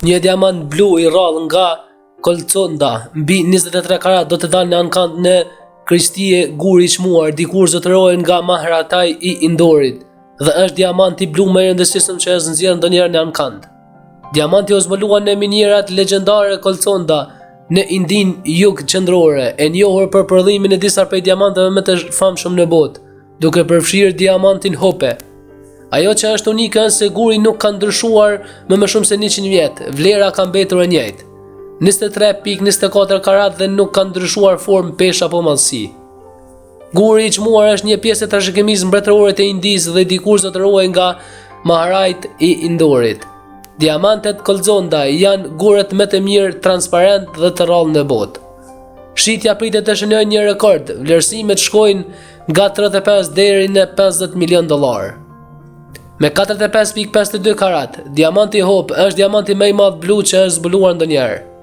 Një diamant blu i rrallë nga Golconda, mbi 23 karat do të dalë në ankand në Christie guri i çmuar, dikur zotërohej nga Maharatai i Indorit dhe është diamanti blu më i rëndësishëm që është nxjerrë ndonjëherë në ankand. Diamanti u zbulua në minierat legjendare Golconda në Indinë jug-qendrore, e njohur për prodhimin e disa prej diamanteve më të famshëm në botë, duke përfshirë diamantin Hope. Ajo që është unike është se guri nuk ka ndryshuar më më shumë se 100 vjet, vlera ka mbetur e njëjtë. 23.24 karat dhe nuk ka ndryshuar formë, peshë apo madhësi. Guri i çmuar është një pjesë e trashëgimisë mbretërore të Indisë dhe dikur zotërohej nga Maharajt i Indorit. Diamantet Golconda janë gurët më të mirë transparent dhe të rrallë në botë. Shitja pritet të shënojë një rekord, vlerësimet shkojnë nga 35 deri në 50 milion dollarë. Me 45.52 karat, diamanti Hope është diamanti më i madh blu që është zbuluar ndonjëherë.